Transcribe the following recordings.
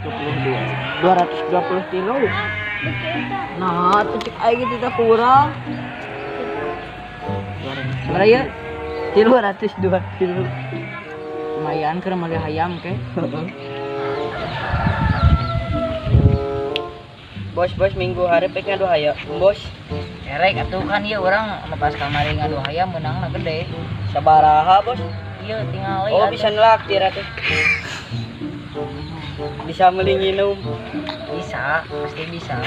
22. 220 kilo. Nah, tuh cek aing itu teh kurang. Berapa ya? 302 kilo. Lumayan keur meuli hayam ke. Bos, bos minggu hari pek ngadu hayam. Bos, Erek atuh kan ieu urang lepas kamari ngadu hayam meunangna gede. Sabaraha, bos? Ieu tingali. Oh, bisa nelaktir atuh. Bisa meuli nginum. Bisa, pasti bisa.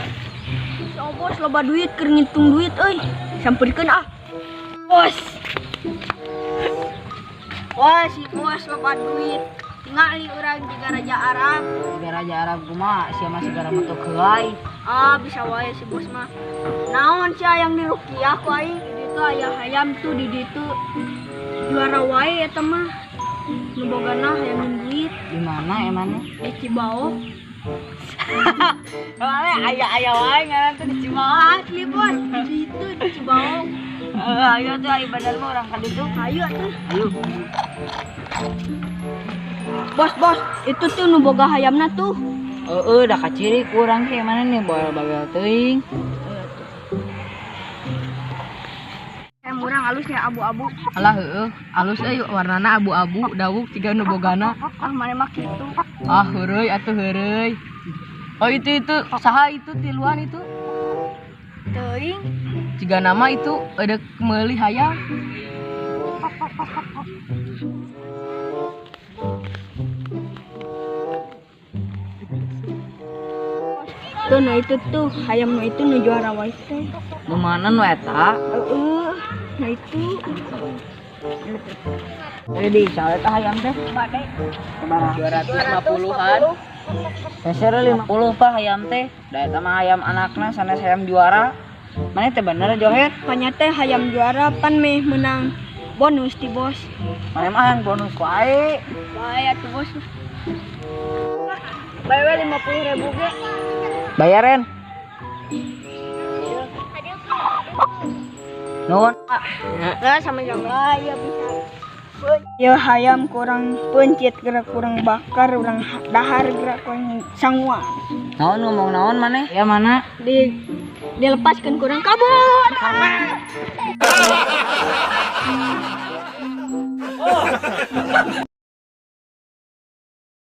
So, bos loba duit keur ngitung duit euy. Sampeurkeun ah. Bos. Wah, si bos loba duit. Tingali urang jiga raja Arab. Jiga raja Arab kumaha, sia mah sigara metu keulai. Ah, bisa wae si bos mah. Naon sia yang dirukiah ku aing? Di ditu aya hayam tuh di ditu. Juara wae eta mah. Nu bogana hayam duit. Di mana emangnya? Di Cibao. Soalnya aya-aya wae ngaran tuh di Cibao. Asli bos, di ditu di Cibao. Ayo tuh ayo bener mah urang ka ditu. Ayo atuh. Ayo. Bos, bos, itu tuh nu boga hayamna tuh. Heeh, da kaciri kurang ke mana nih bawa-bawa teuing. Hayam urang alusnya abu-abu. Alah heueuh, alus euy warnana abu-abu, dawuk ciga nu bogana. Ah, mana mah kitu. Ah, heureuy atuh heureuy. Oh, itu saha itu tiluan itu? Teuing. Ciga nama itu ada meuli hayam. Tuh, nah itu tuh hayam nu itu nu juara wae teh. Nu mana nu eta? Heeh. Nah itu. Jadi saha eta hayam teh? Bade. 250-an. Peser 50 pak hayam teh. Da eta mah hayam anakna sanes hayam juara. Mana teh bener Joher? Panya teh hayam juara pan meh menang bonus ti bos. Mana mah hayam bonus wae. Wae atuh bos. Bae 50.000 ge. Bayaran. Nuhun, Pak. Nah, sama-sama. Ya bisa. Ya hayam kurang pencet gerak kurang bakar urang dahar gerak kurang sanguan. Naon ngomong naon maneh? Ya mana? Di dilepaskan kurang kabur. Oh.